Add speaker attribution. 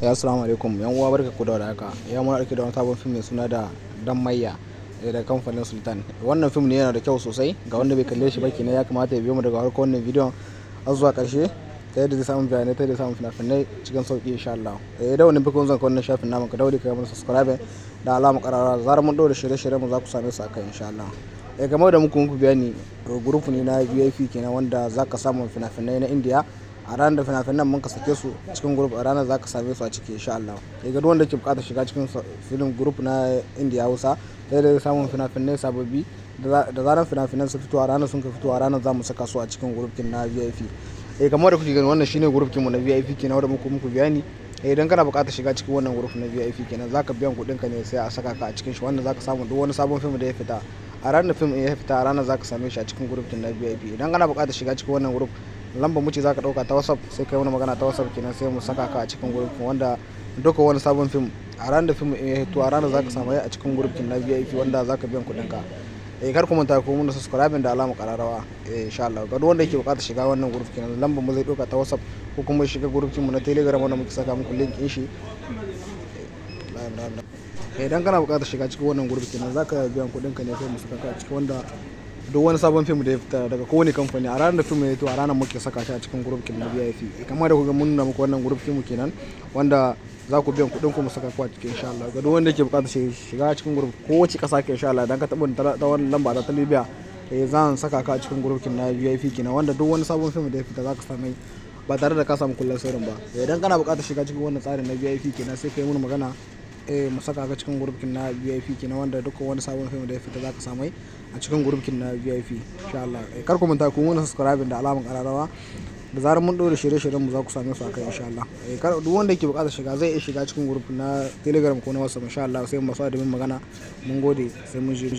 Speaker 1: Ya assalamu alaikum yan uwa, barka ku da warhaka. Ya muna ɗauke da wani sabon fim mai suna da Dan Mayya daga kamfanin Sultan. Wannan fim ne yana da kyau sosai. Ga wanda bai kalle shi ba kenan, ya kamata ya biyo mu daga farkon wannan bidiyon har zuwa ƙarshe, ta yadda zai samu bayanai, ta yadda zai samu fina-finai cikin sauƙi insha Allah. Idan wani bikin zan wannan shafin namu, ka daure ka yi mana subscribe da alamar ƙararrawa, da zarar mun ɗora shirye-shiryen mu za ku same su a kai insha Allah. Game da muku bayani, group ne na VIP kenan wanda za ka samu fina-finai na Indiya. A ranar da fina-finan mun ka sake su cikin group, a ranar za ka same su a ciki insha Allah. Ga duk wanda ke buƙatar shiga cikin film group na Indiya Hausa, ta yadda zai samu fina-finai sababbi, da zarar fina-finan su fito, a ranar sun ka fito, a ranar za mu saka su a cikin group kin na VIP. Kamar da kuke gani, wannan shine group kinmu na VIP kenan wanda muku bayani. Idan kana buƙatar shiga cikin wannan group na VIP kenan, za ka biyan kuɗin ka ne sai a saka ka a cikin shi, wanda za ka samu duk wani sabon film da ya fita. A ranar film ya fita, a ranar za ka same shi a cikin group na VIP. Idan kana buƙatar shiga cikin wannan group, lambar mu ce za ka ɗauka ta WhatsApp, sai kai wani magana ta WhatsApp kenan, sai mu saka ka a cikin group, wanda duka wani sabon film, a ranar da film ya fito, a ranar za ka samu a cikin group na VIP wanda za ka biyan kuɗin ka. Kar ku manta ku mun subscribe da alamar ƙararrawa insha Allah. Ga duk wanda yake buƙatar shiga wannan group kenan, lambar mu zai ɗauka ta WhatsApp ko kuma shiga group mu na Telegram wanda muke saka muku link ɗin shi. Idan kana buƙatar shiga cikin wannan group kenan, za ka biyan kuɗin ka ne sai mu saka ka a cikin, wanda duk wani sabon fim da ya fita daga kowane kamfani, a ranar da fim ya fito, a ranar muke saka shi a cikin group na VIP. Kamar da kuka mun nuna muku wannan group mu kenan, wanda za ku biyan kuɗin ku mu saka ku a cikin insha Allah. Ga duk wanda yake buƙatar shiga cikin group, kowace ƙasa ke insha Allah, idan ka taɓa ta wannan lamba ta Libya, zan saka ka a cikin group na VIP kenan, wanda duk wani sabon fim da ya fita za ka same ba tare da ka samu kullun sirrin ba. Idan kana buƙatar shiga cikin wannan tsarin na VIP kenan, sai ka yi mun magana, mu saka ka cikin group na VIP kenan, wanda duk wani sabon fim da ya fita za ka samu a cikin group na VIP insha Allah. Kar ku manta ku mun subscribe da alamar ƙararrawa, da zarar mun ɗora shirye-shiryen mu za ku same su a kai insha Allah. Duk wanda yake buƙatar shiga zai iya shiga cikin group na Telegram ko na WhatsApp insha Allah, sai mu masu admin magana. Mun gode, sai mun je.